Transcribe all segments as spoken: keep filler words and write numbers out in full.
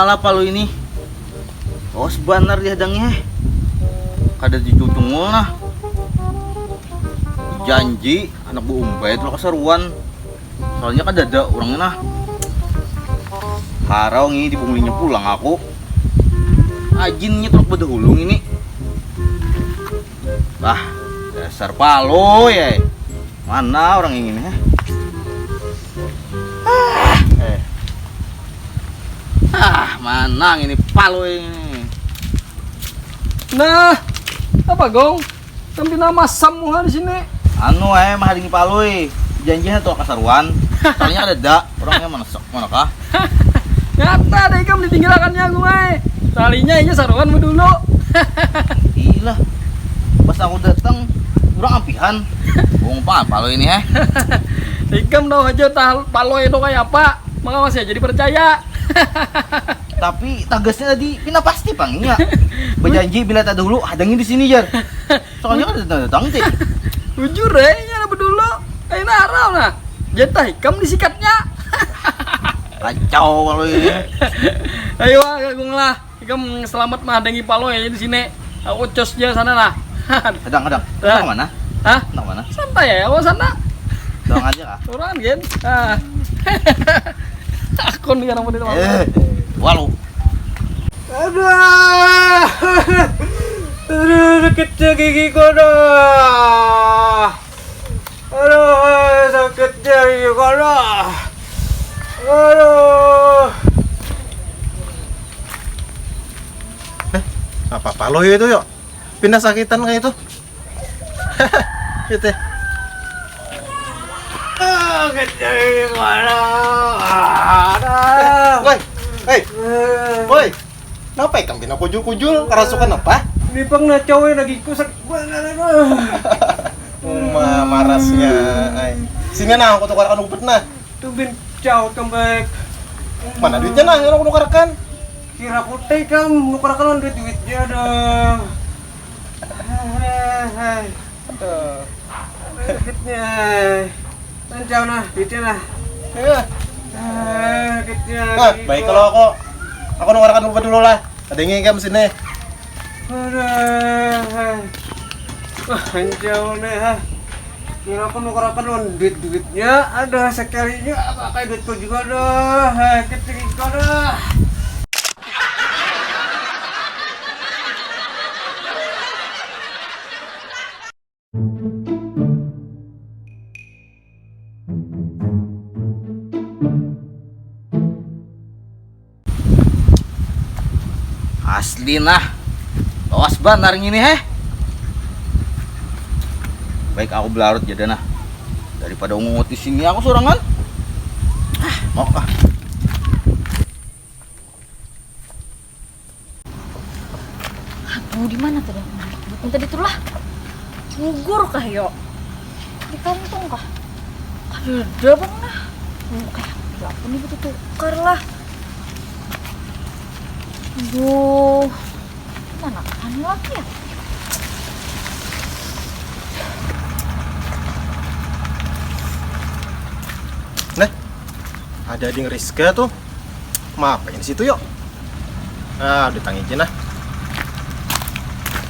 Alah, Palui ini. Lawas banar dihadangi, heh. Kada dicucungul nah. Janji anak buumbai tu kasaruan. Soalnya kadada urangnya nah. Harau ngini dipungulinya pulang aku. Ajinnya truk badahulu ngini. Bah, dasar Palui ai. Mana orang yang ini, heh? Ah, eh. Ah, mana ini Palui ini? Nah, apa, Gong? Kam pina masam muha di sini. Anu ai, mahadingi Palui. Janjinya tu kasaruan. Soalnya kadada, urangnya manusuk, mana kah? Nyata deh, ikam ditinggalakannya, Gong ai. Talinya inya saruan badulu. Ilah. Pas aku datang, urang ampihan. Bungpang Palui ini, heh. Ikam tahu aja tah Palui itu kayak apa, maka masih aja dipercaya. Tapi tagasnya tadi pina pasti pang inya. Bajanji bila tadahulu hadangi di sini, jar. Soalnya kan datang datang ti. Bujur deh, inya lah badulu. Ayo nah, harau nah. Jatah ikam disikatnya. Kacau kalau ini. Ayo, ah, Agung lah. Ikam selamat mahadangi Palui di sini. Aku cos aja sana lah. Kadang, kadang. Nah. Nang mana? Hah? Nang mana? Santai ya, awas sana. Doang aja kah? Orang kan. Ah. Akun dengan apa itu? Eh, walu. Aduh. Aduh, sakitnya gigiku dah. Aduh, sakitnya gigiku dah. Aduh. Eh, apa Palui itu, yuk? Pindah sakitan kayak itu. Gitu. Ah, sakitnya gigiku dah. Aduh. Woi, hei. Woi. Kenapa ikam pina kujul-kujul? Karasukan apa? Ini pang nah, cawai lagi ku sakit banar, aduh. Uma marasnya, ai. Sini nah, aku tukarkan ubat nah. Tumbin caut kam baik. Mana duitnya nah, yang aku tukarkan? Kira kutai kam, nukarakan duit-duitnya dah. Hai, hai. Aduh. Duitnya. Tancau nah, duitnya nah. Iya. Ah, duitnya. Nah, baik kalau aku, aku nukarakan ubat dulu lah. Ada yang ngigam sini. Aduh. Wah, tancau nih, ha. Kira aku nukarakan lawan duit-duitnya, ada sekalinya pakai duitku juga dah. Hai, ketik kau dah. Asli nah, lawas banar ngini heh. Baik aku belarut jadi nah, daripada ungut di sini aku sorangan. Ah, mau ah. Aduh, di mana tadi aku narik duitnya tadi tuh lah? Gugur kah yo? Di kantong kah? Kada ada bang nah. Aduh, kayak apa nih, butuh tukar lah. Aduh, mana kan lagi ya? Nah, ada ding Rizka tuh. Maapa ini situ yuk? Ah, udah tangi aja nah.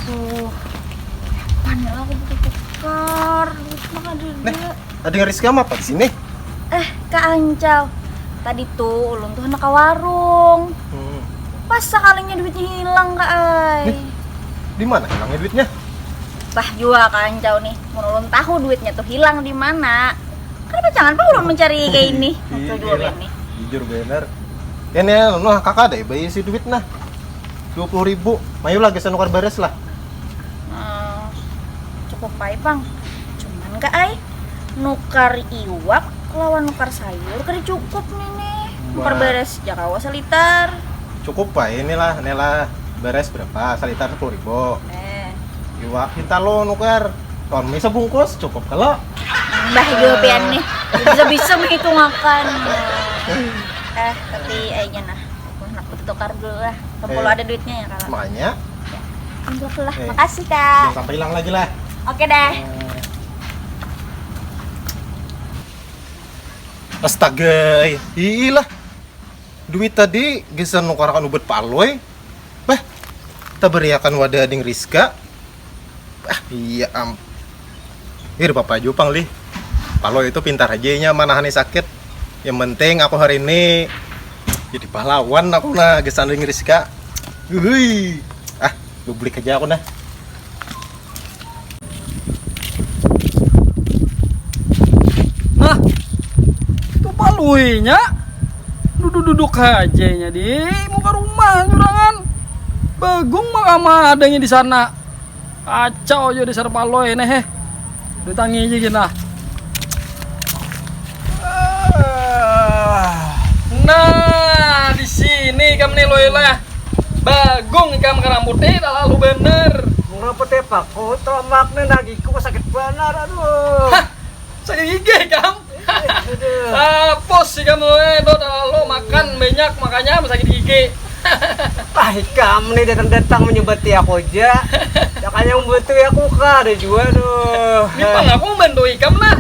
Tuh, panel aku butuh tukar, duit mah kada ada. Ada yang Rizka maapa di sini? Eh, Kak Ancau, tadi tuh ulun tuh hendak ke warung. Hmm. Pas sekalinya duitnya hilang, Kak ay. Di mana hilangnya duitnya? Bah jua Kak Ancau nih, mun ulun tahu duitnya tuh hilang di mana. Kenapa jangan pang ulun mencari kayak ini? Muncul jua nih. Jujur benar. Ini anu nah, kakak ada bayi si duit nah. Dua puluh ribu. Mayu lah gasan nukar baris lah. Hmm, cukup ai pang. Cuman kak ai, nukar iwak lawan nukar sayur kada cukup nih nih. Nukar baris ja kawa salitar. Cukup ai inilah, inilah baris berapa? Salitar sepuluh ribu. Eh. Iwak kita lo nukar. Lawan mie sebungkus cukup kalo. Mbah jua pian nih. Bisa-bisa menghitung akan. Eh, tapi aja nah. Aku handak bertukar dulu lah. Kamu kalau ada duitnya ya kalau. Makanya. Enggak lah. Eh, makasih kak. Jangan sampai hilang lagi lah. Oke deh. Eh. Astaga, iya lah. Duit tadi gasan nukarakan ubat Palui. Bah, tabariakan wadah ding Rizka. Ah, iya am. Ih, papa jua pang lih. Palui itu pintar aja inya manahani sakit. Yang penting aku hari ini jadi pahlawan aku nah gasan ding Rizka. Uhui. Ah, bublik aja aku nah. Nah, itu Paluinya duduk-duduk aja nya di muka rumah jurangan. Bagung maka madanya di sana. Kacau aja di sana Palui nih. Ditangi aja gini nah. Nah, di sini kamu nih Loy lah. Bagung ikam karamputnya lalu bener. Mengapa tepak kau tomak nih nagiku sakit benar aduh. Hah, sakit gigi ikam. Aduh. Apos ikam eh do terlalu makan banyak makanya sakit gigi. Ah ikam nih datang-datang menyebati aku aja. Ya kayak membantu aku kah ada juga tuh. Ini pang aku membantu ikam lah.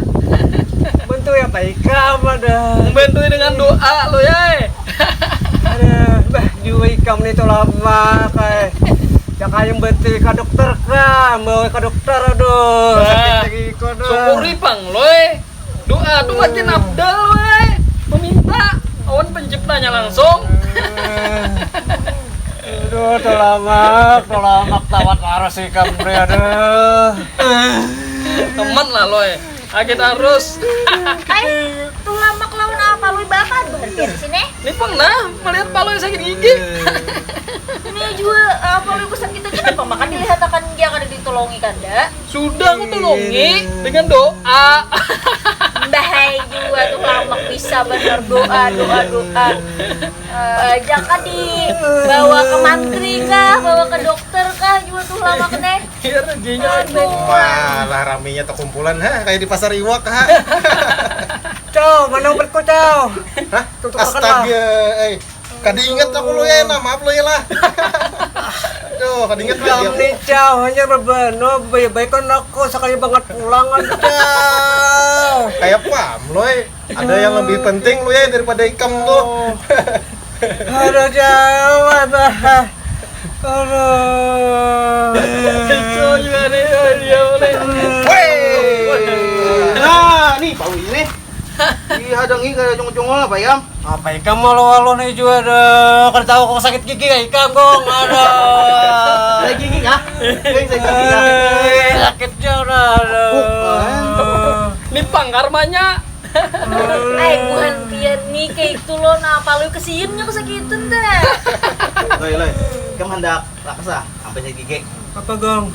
Membantu apa ikam ada. Membantu dengan doa lo ya. Aduh, bah juga ikam nih tuh lama kayak. Ya kayak membantu ke dokter kah, mau ke dokter aduh. Sakit lagi ikut. Syukuri pang lo eh. Doa tu makin abdal weh. Meminta awan penciptanya langsung. Aduh, tolamak, tolamak tawat laras ikam ni aduh. Teman lah loy. Agit harus. Ai, tolamak lawan apa lui bakat berhenti di sini? Ini pernah melihat palui sakit gigi. Ini juga apa lui pesan kita kenapa makan dilihatakan dia kada ditolongi kada? Sudah aku tulungi dengan doa. Bahai jua tuh lamak bisa bener doa doa doa. Uh, jangan dibawa ke mantri kah, bawa ke dokter kah jua tuh lamak nih. Iya reginya aduh. Wah, lah raminya terkumpulan ha kayak di pasar iwak ha. Cau, mana obatku cau? Hah? Astaga, eh. Kada ingat aku lo ya, nah, maaf lo ya lah. Aduh, kada ingat lagi aku. Nih, Cau, hanya berbeno, baik-baik kan aku sekali banget pulang kan, Cau. Kayak pam lo, eh. Ada yang lebih penting lo ya daripada ikam tuh. Aduh, Cau, abah. Aduh. Cau juga nih, dia boleh. Woi. Nah, nih bau ini. Dihadangi kaya cungul-cungul apa ya? Apa ikam malu-malu nih jua ada kada tahu kok sakit gigi ya ikam kong ada. Sakit gigi kah? Sakit gigi kah? Sakit jua ada. Ini pangkarmanya. Ai buhan pian ni kayak itu lo nah palu kesiannya kesakitan dah. Loi loi, ikam handak laksa sampai sakit gigi. Apa gong?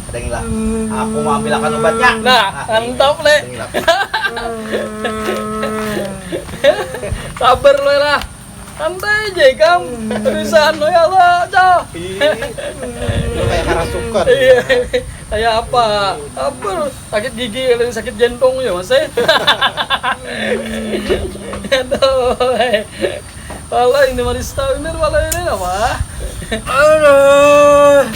Ada ngilah. Aku mau ambil akan obatnya. Nah, mantap le. Sabar lo lah. Santai aja ikam. Tulisan lo ya Allah, cah. Lo kayak karasukan. Iya. Kayak apa? Apa? Sakit gigi, sakit jantung ya mas eh. Aduh. Pala ini manis tahu ini pala ini apa? Aduh.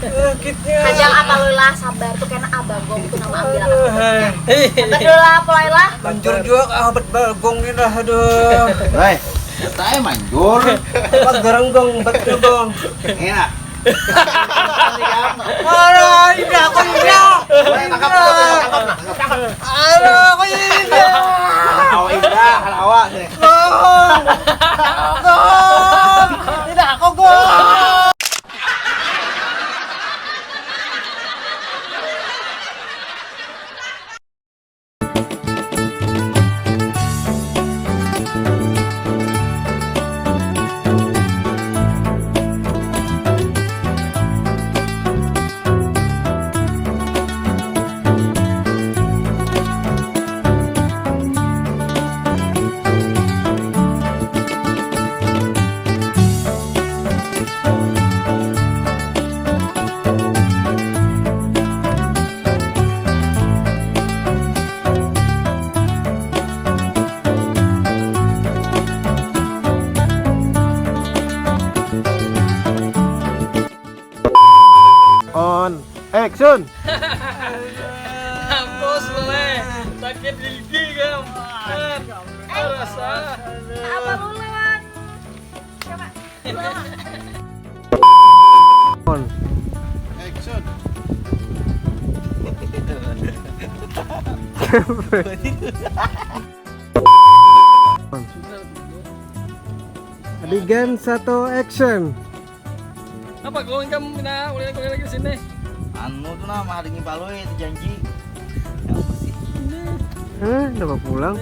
Sakitnya. Kajang apa lu lah sabar tuh kena abagong tuh nama ambil akan obatnya. Sabar dulu lah, pulai lah. Manjur juga ah obat bagong ini lah, aduh. Hei, saya manjur. Apa garang gong, obat gong. Enak. Alah, indah aku indah. Alah, aku indah. Halawa indah, halawa. Gong. Gong. Indah aku gong. On action. Bos boleh sakit gigi kan. Rasa. Apa lu lawan On. Action. Adegan satu, action. Apa kau kamu pina ulah kau lagi sini? Anu tuh nah, mah ada ngimpal we, itu janji. Apa sih? Hah, udah pulang.